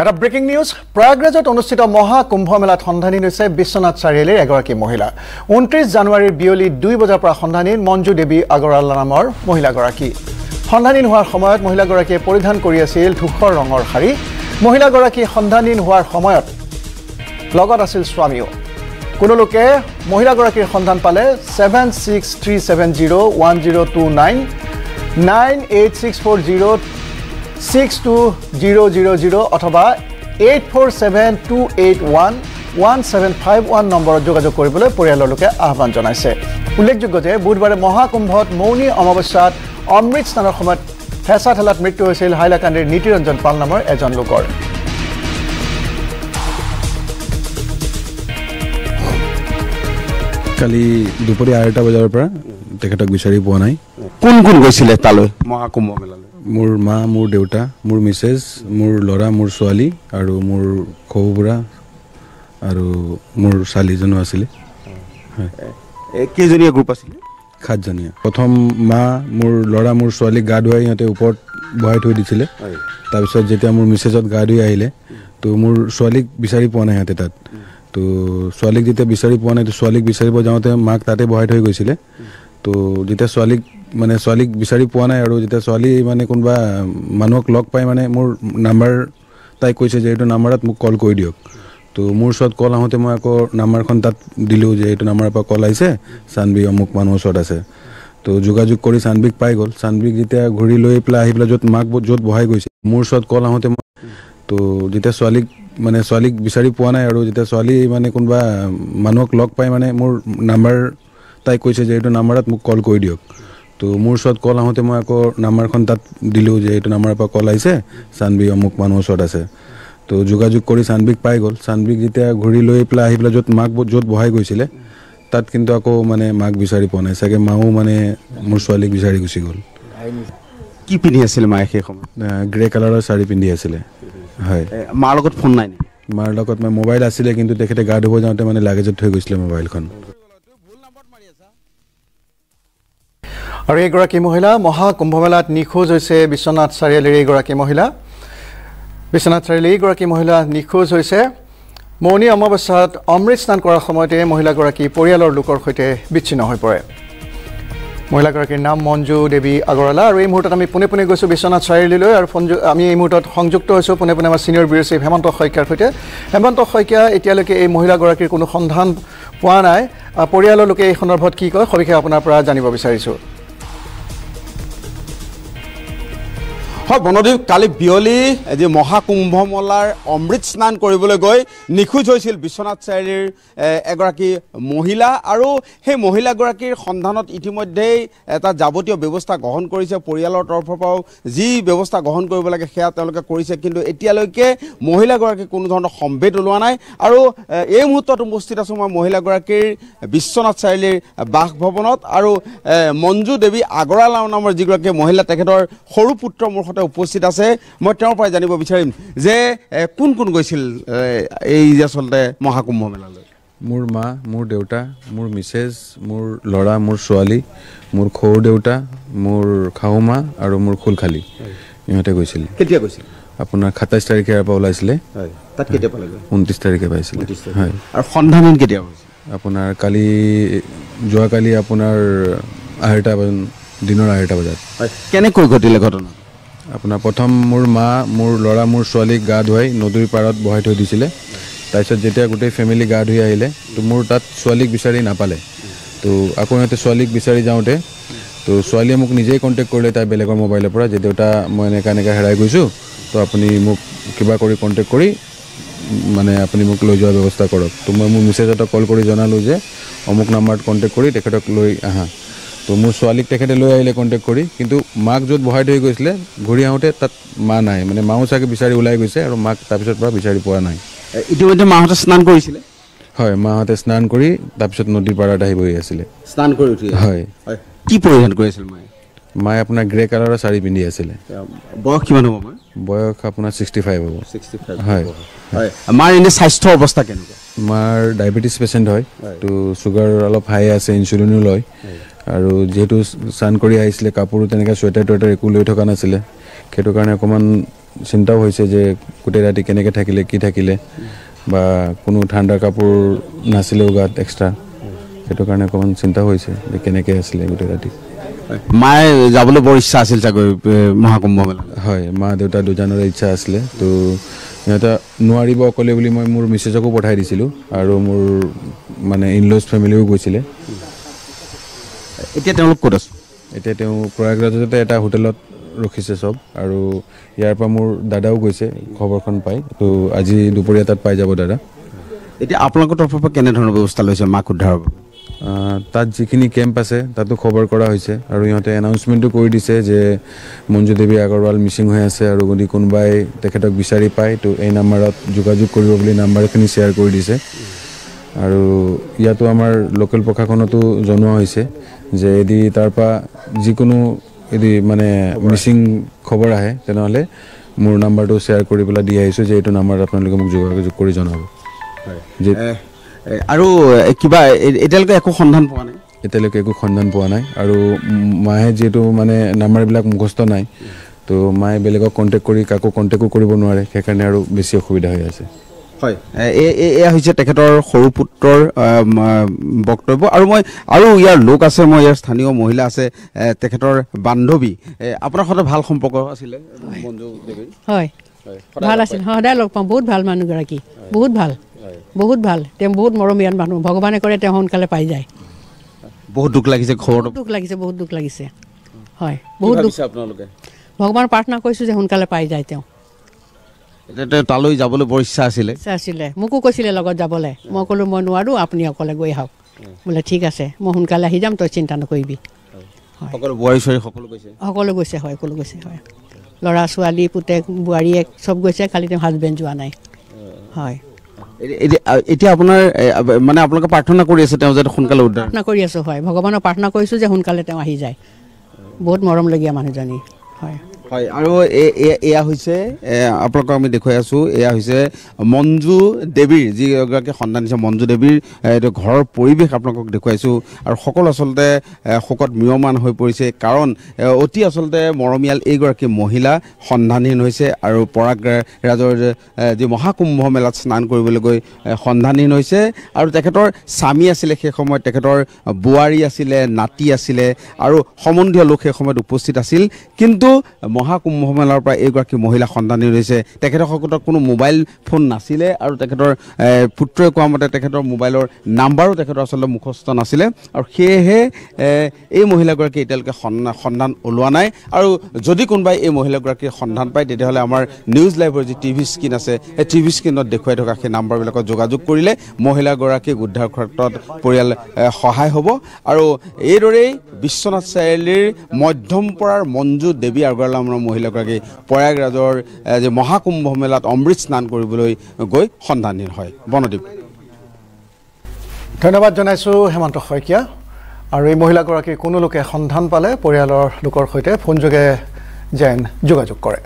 এটা breaking news, প্ৰয়াগৰাজত অনুষ্ঠিত মহাকুম্ভ মেলাত সন্ধানহীন হৈছে বিশ্বনাথ চাৰিআলিৰ এগৰাকী মহিলা। 29 জানুৱাৰীৰ বিয়লি 2 বজাৰ পৰা সন্ধানহীন মঞ্জু দেৱী আগৰৱালা নামৰ মহিলাগৰাকী। সন্ধানহীন হোৱাৰ সময়ত মহিলাগৰাকীয়ে পৰিধান কৰি আছিল ধূসৰ ৰঙৰ শাৰী। মহিলাগৰাকী সন্ধানহীন হোৱাৰ সময়ত লগত আছিল স্বামীও। কোনো লোকে মহিলাগৰাকীৰ সন্ধান পালে 7637010299 864 62000 অথবা 8472811751 নম্বৰত যোগাযোগ কৰিবলৈ পৰিয়ালৰ লোকে আহ্বান জনাইছে। উল্লেখযোগ্য যে বুধবাৰে মহাকুম্ভত মৌনী অমাৱস্যাত অমৃত স্নানৰ সময়ত হেঁচা ঠেলাত মৃত্যু হৈছিল হাইলাকান্দিৰ নীতিৰঞ্জন পাল নামৰ এজন লোকৰ। কালি দুপৰীয়া 2:30 বজাৰ পৰা তেখেতক বিচাৰি পোৱা নাই। কোন কোন গৈছিলে তালৈ মহাকুম্ভ মেলালৈ? মোৰ মা, মোৰ দেউতা, মোৰ মিছেছ, মোৰ ল'ৰা, মোৰ ছোৱালী আৰু মোৰ শহুবুঢ়া আৰু মোৰ ছোৱালীজনো আছিলে। কেইজনীয়া গ্ৰুপ আছিলে? 7জনীয়া। প্ৰথম মা, মোৰ ল'ৰা, মোৰ ছোৱালীক গা ধুৱাই সিহঁতে ওপৰত বহাই থৈ দিছিলে। তাৰপিছত যেতিয়া মোৰ মিছেছত গা ধুই আহিলে তো মোৰ ছোৱালীক বিচাৰি পোৱা নাই সিহঁতে তাত। তো ছোৱালীক যেতিয়া বিচাৰি পোৱা নাই তো ছোৱালীক বিচাৰিব যাওঁতে মাক তাতে বহাই থৈ গৈছিলে। তো যেতিয়া ছোৱালীক মানে ছোৱালীক বিচাৰি পোৱা নাই আৰু যেতিয়া ছোৱালী মানে কোনোবা মানুহক লগ পাই মানে মোৰ নাম্বাৰ তাই কৈছে যে এইটো নাম্বাৰত মোক কল কৰি দিয়ক। তো মোৰ ওচৰত কল আহোঁতে মই আকৌ নাম্বাৰখন তাত দিলোঁ যে এইটো নাম্বাৰৰ পৰা কল আহিছে, চানবি অমুক মানুহৰ ওচৰত আছে। তো যোগাযোগ কৰি চানবিক পাই গ'ল। চানবিক যেতিয়া ঘূৰি লৈ পেলাই আহি পেলাই য'ত মাক য'ত বহাই গৈছে মোৰ ওচৰত কল আহোঁতে মই তো যেতিয়া ছোৱালীক মানে ছোৱালীক বিচাৰি পোৱা নাই আৰু যেতিয়া ছোৱালী মানে কোনোবা মানুহক লগ পাই মানে মোৰ নাম্বাৰ তাই কৈছে যে এইটো নাম্বাৰত মোক কল কৰি দিয়ক। তো মোৰ ওচৰত কল আহোঁতে মই আকৌ নাম্বাৰখন তাত দিলোঁ যে এইটো নাম্বাৰৰ পৰা কল আহিছে, চানবি অমুক মানুহৰ ওচৰত আছে। তো যোগাযোগ কৰি চানবিক পাই গ'ল। চানবিক যেতিয়া ঘূৰি লৈ পেলাই আহি পেলাই য'ত মাক য'ত বহাই গৈছিলে তাত কিন্তু আকৌ মানে মাক বিচাৰি পোৱা নাই। চাগে মাও মানে মোৰ ছোৱালীক বিচাৰি গুচি গ'ল। কি পিন্ধি আছিল মায়ে সেই সময়ত? গ্ৰে কালাৰৰ শাৰী পিন্ধি আছিলে। হয়। মাৰ লগত ফোন নাই নেকি? মাৰ লগত মানে মোবাইল আছিলে, কিন্তু তেখেতে গা ধুব যাওঁতে মানে লাগেজত থৈ গৈছিলে মোবাইলখন। আৰু এইগৰাকী মহিলা মহাকুম্ভমেলাত নিখোজ হৈছে বিশ্বনাথ চাৰিআলিৰ এইগৰাকী মহিলা। বিশ্বনাথ চাৰিআলিৰ এইগৰাকী মহিলা নিখোজ হৈছে। মৌনী অমাৱস্যাত অমৃত স্নান কৰাৰ সময়তে মহিলাগৰাকী পৰিয়ালৰ লোকৰ সৈতে বিচ্ছিন্ন হৈ পৰে। মহিলাগৰাকীৰ নাম মঞ্জু দেৱী আগৰৱালা। আৰু এই মুহূৰ্তত আমি পোনে পোনে গৈছোঁ বিশ্বনাথ চাৰিআলিলৈ আৰু আমি এই মুহূৰ্তত সংযুক্ত হৈছোঁ পোনে পোনে আমাৰ ছিনিয়ৰ ব্যুৰ' চিফ হেমন্ত শইকীয়াৰ সৈতে। হেমন্ত শইকীয়া, এতিয়ালৈকে এই মহিলাগৰাকীৰ কোনো সন্ধান পোৱা নাই, পৰিয়ালৰ লোকে এই সন্দৰ্ভত কি কয় সবিশেষ আপোনাৰ পৰা জানিব বিচাৰিছোঁ। হয় বনদীপ, কালি বিয়লি যি মহাকুম্ভ মেলাৰ অমৃত স্নান কৰিবলৈ গৈ নিখোজ হৈছিল বিশ্বনাথ চাৰিআলিৰ এগৰাকী মহিলা আৰু সেই মহিলাগৰাকীৰ সন্ধানত ইতিমধ্যেই এটা যাৱতীয় ব্যৱস্থা গ্ৰহণ কৰিছে। পৰিয়ালৰ তৰফৰ পৰাও যি ব্যৱস্থা গ্ৰহণ কৰিব লাগে সেয়া তেওঁলোকে কৰিছে, কিন্তু এতিয়ালৈকে মহিলাগৰাকীৰ কোনো ধৰণৰ সম্ভেদ ওলোৱা নাই। আৰু এই মুহূৰ্তত উপস্থিত আছোঁ মই মহিলাগৰাকীৰ বিশ্বনাথ চাৰিআলিৰ বাসভৱনত আৰু মঞ্জু দেৱী আগৰৱালা নামৰ যিগৰাকী মহিলা তেখেতৰ সৰু পুত্ৰ মোৰ সৈতে উপস্থিত আছে। মই তেওঁৰ পৰাই জানিব বিচাৰিম যে কোন কোন গৈছিল এই যে আচলতে মহাকুম্ভ মেলালৈ? মোৰ মা, মোৰ দেউতা, মোৰ মিছেছ, মোৰ ল'ৰা, মোৰ ছোৱালী, মোৰ সৰু দেউতা, মোৰ শাহুমা আৰু মোৰ খুলখালী ইহঁতে গৈছিল। কেতিয়া গৈছিল? আপোনাৰ 27 তাৰিখে ইয়াৰ পৰা ওলাইছিলে। তাত কেতিয়া পালেগৈ? 29 তাৰিখে পাইছিলে। হয়। আৰু সন্ধানহীন কেতিয়া হৈছিল? আপোনাৰ কালি, যোৱাকালি আপোনাৰ 2:30 বজাত, দিনৰ 2:30 বজাত। কেনেকৈ ঘটিলে ঘটনা? আপোনাৰ প্ৰথম মোৰ মা, মোৰ ল'ৰা, মোৰ ছোৱালীক গা ধুৱাই নদীৰ পাৰত বহাই থৈ দিছিলে। তাৰপিছত যেতিয়া গোটেই ফেমিলি গা ধুই আহিলে তো মোৰ তাত ছোৱালীক বিচাৰি নাপালে। তো আকৌ সিহঁতে ছোৱালীক বিচাৰি যাওঁতে তো ছোৱালীয়ে মোক নিজেই কণ্টেক্ট কৰিলে তাই বেলেগৰ মোবাইলৰ পৰা যে দেউতা মই এনেকুৱা এনেকুৱা হেৰাই গৈছোঁ, তো আপুনি মোক কিবা কৰি কণ্টেক্ট কৰি মানে আপুনি মোক লৈ যোৱাৰ ব্যৱস্থা কৰক। তো মই মোৰ মিছেছহঁতক কল কৰি জনালোঁ যে অমুক নাম্বাৰত কণ্টেক্ট কৰি তেখেতক লৈ আহা। তো মোৰ ছোৱালীক তেখেতে লৈ আহিলে কণ্টেক্ট কৰি, কিন্তু মাক য'ত বহাই থৈ গৈছিলে ঘূৰি আহোঁতে তাত মা নাই, মানে মাও চাগে বিচাৰি ওলাই গৈছে আৰু মাক তাৰপিছৰ পৰা বিচাৰি পোৱা নাই। ইতিমধ্যে মাহঁতে স্নান কৰিছিলে? হয়, মাহঁতে স্নান কৰি তাৰপিছত নদীৰ পাৰত আহি বহি আছিলে। স্নান কৰি উঠি? হয়। কি পৰিধান কৰি আছিল মায়ে? মায়ে আপোনাৰ গ্ৰে কালাৰৰ শাৰী পিন্ধি আছিলে। বয়স কিমান হ'ব মাৰ? বয়স আপোনাৰ 65 হ'ব। 65। হয়। হয়। মাৰ এনে স্বাস্থ্য অৱস্থা কেনেকুৱা? মাৰ ডায়েবেটিছ পেচেণ্ট হয়, তো চুগাৰ অলপ হাই আছে, ইনচুলিনো লয়। আৰু যিহেতু স্নান কৰি আহিছিলে কাপোৰো তেনেকৈ চুৱেটাৰ টুৱেটাৰ একো লৈ থকা নাছিলে, সেইটো কাৰণে অকণমান চিন্তাও হৈছে যে গোটেই ৰাতি কেনেকৈ থাকিলে কি থাকিলে বা কোনো ঠাণ্ডা কাপোৰ নাছিলেও গাত এক্সট্ৰা, সেইটো কাৰণে অকণমান চিন্তা হৈছে যে কেনেকৈ আছিলে গোটেই ৰাতি। মায়ে যাবলৈ বৰ ইচ্ছা আছিল চাগৈ মহাকুম্ভ মেলা? হয়, মা দেউতা দুজনৰে ইচ্ছা আছিলে। তো সিহঁতে নোৱাৰিব অকলে বুলি মই মোৰ মিছেছকো পঠাই দিছিলোঁ আৰু মোৰ মানে ইনলজ ফেমিলিও গৈছিলে। এতিয়া তেওঁলোক ক'ত আছে? এতিয়া তেওঁ প্ৰয়াগৰাজতে এটা হোটেলত ৰখিছে চব, আৰু ইয়াৰ পৰা মোৰ দাদাও গৈছে খবৰখন পাই, তো আজি দুপৰীয়া তাত পাই যাব দাদা। এতিয়া আপোনালোকৰ তৰফৰ পৰা কেনেধৰণৰ ব্যৱস্থা লৈছে মাক উদ্ধাৰৰ বাবে? তাত যিখিনি কেম্প আছে তাতো খবৰ কৰা হৈছে আৰু ইহঁতে এনাউন্সমেণ্টো কৰি দিছে যে মঞ্জু দেৱী আগৰৱাল মিচিং হৈ আছে আৰু যদি কোনোবাই তেখেতক বিচাৰি পায় তো এই নাম্বাৰত যোগাযোগ কৰিব বুলি নাম্বাৰখিনি শ্বেয়াৰ কৰি দিছে। আৰু ইয়াতো আমাৰ লোকেল প্ৰশাসনতো জনোৱা হৈছে যে যদি তাৰ পৰা যিকোনো যদি মানে মিচিং খবৰ আহে তেনেহ'লে মোৰ নাম্বাৰটো শ্বেয়াৰ কৰি পেলাই দি আহিছোঁ যে এইটো নাম্বাৰত আপোনালোকে মোক যোগাযোগ কৰি জনাব। আৰু কিবা এতিয়ালৈকে একো সন্ধান পোৱা নাই? এতিয়ালৈকে একো সন্ধান পোৱা নাই। আৰু মায়ে যিহেতু মানে নাম্বাৰবিলাক মুখস্থ নাই, তো মায়ে বেলেগক কণ্টেক্ট কৰি কাকো কণ্টেক্টো কৰিব নোৱাৰে, সেইকাৰণে আৰু বেছি অসুবিধা হৈ আছে। হয়, এয়া হৈছে তেখেতৰ সৰু পুত্ৰৰ বক্তব্য। আৰু মই আৰু ইয়াৰ লোক আছে, মই ইয়াৰ স্থানীয় মহিলা আছে, তেখেতৰ বান্ধৱী। আপোনাৰ সদায় ভাল সম্পৰ্ক আছিলে মঞ্জু দেৱীৰ? হয়, ভাল আছিল, সদায় লগ পাওঁ। বহুত ভাল মানুহগৰাকী, বহুত ভাল, বহুত ভাল। তেওঁ বহুত মৰমীয়াল মানুহ, ভগৱানে কৰে তেওঁ সোনকালে পাই যায়। বহুত দুখ লাগিছে খবৰটো? দুখ লাগিছে, বহুত দুখ লাগিছে। হয়, বহুত দুখ। আপোনালোকে ভগৱান প্ৰাৰ্থনা কৰিছোঁ যে সোনকালে পাই যায় তেওঁ। এতিয়া তালৈ যাবলৈ বৰ ইচ্ছা আছিলে? ইচ্ছা আছিলে, মোকো কৈছিলে লগত যাবলৈ। মই ক'লোঁ মই নোৱাৰোঁ, আপুনি অকলে গৈ আহক। বোলে ঠিক আছে, মই সোনকালে আহি যাম, তই চিন্তা নকৰিবি। সকলো বোৱাৰী ছোৱাৰী সকলো গৈছে? সকলো গৈছে, হয়, সকলো গৈছে। হয়, ল'ৰা ছোৱালী পুতেক বোৱাৰীয়েক চব গৈছে, খালি তেওঁ হাজবেণ্ড যোৱা নাই। হয়। এতিয়া আপোনাৰ মানে আপোনালোকে প্ৰাৰ্থনা কৰি আছে তেওঁ যাতে সোনকালে উদ্ধাৰ? প্ৰাৰ্থনা কৰি আছোঁ, হয়, ভগৱানক প্ৰাৰ্থনা কৰিছোঁ যে সোনকালে তেওঁ আহি যায়। বহুত মৰমলগীয়া মানুহজনী। হয় হয়। আৰু এয়া হৈছে আপোনালোকক আমি দেখুৱাই আছোঁ, এয়া হৈছে মঞ্জু দেৱীৰ যিগৰাকী সন্ধান দিছে, মঞ্জু দেৱীৰ এইটো ঘৰৰ পৰিৱেশ আপোনালোকক দেখুৱাইছোঁ। আৰু সকলো আচলতে শোকত ম্ৰিয়মান হৈ পৰিছে, কাৰণ অতি আচলতে মৰমীয়াল এইগৰাকী মহিলা সন্ধানহীন হৈছে আৰু প্ৰয়াগৰাজৰ যি মহাকুম্ভ মেলাত স্নান কৰিবলৈ গৈ সন্ধানহীন হৈছে। আৰু তেখেতৰ স্বামী আছিলে সেই সময়ত, তেখেতৰ বোৱাৰী আছিলে, নাতি আছিলে আৰু সম্বন্ধীয় লোক সেই সময়ত উপস্থিত আছিল। কিন্তু মহাকুম্ভ মেলাৰ পৰা এইগৰাকী মহিলা সন্ধানহীন হৈছে। তেখেতসকলৰ কোনো মোবাইল ফোন নাছিলে আৰু তেখেতৰ পুত্ৰই কোৱা মতে তেখেতৰ মোবাইলৰ নাম্বাৰো তেখেতৰ আচলতে মুখস্থ নাছিলে আৰু সেয়েহে এই মহিলাগৰাকী এতিয়ালৈকে সন্ধান ওলোৱা নাই। আৰু যদি কোনোবাই এই মহিলাগৰাকীৰ সন্ধান পায় তেতিয়াহ'লে আমাৰ নিউজ লাইভৰ যি টিভি স্ক্ৰীণ আছে, সেই টিভি স্ক্ৰীণত দেখুৱাই থকা সেই নাম্বাৰবিলাকত যোগাযোগ কৰিলে মহিলাগৰাকীক উদ্ধাৰ ক্ষেত্ৰত পৰিয়াল সহায় হ'ব। আৰু এইদৰেই বিশ্বনাথ চাৰিআলিৰ মধ্যমপৰাৰ মঞ্জু দেৱী আগৰৱাল নামৰ মহিলাগৰাকী প্ৰয়াগৰাজৰ যে মহাকুম্ভ মেলাত অমৃত স্নান কৰিবলৈ গৈ সন্ধানহীন হয়। বনদ্বীপ, ধন্যবাদ জনাইছোঁ হেমন্ত শইকীয়া। আৰু এই মহিলাগৰাকীৰ কোনো লোকে সন্ধান পালে পৰিয়ালৰ লোকৰ সৈতে ফোনযোগে যেন যোগাযোগ কৰে।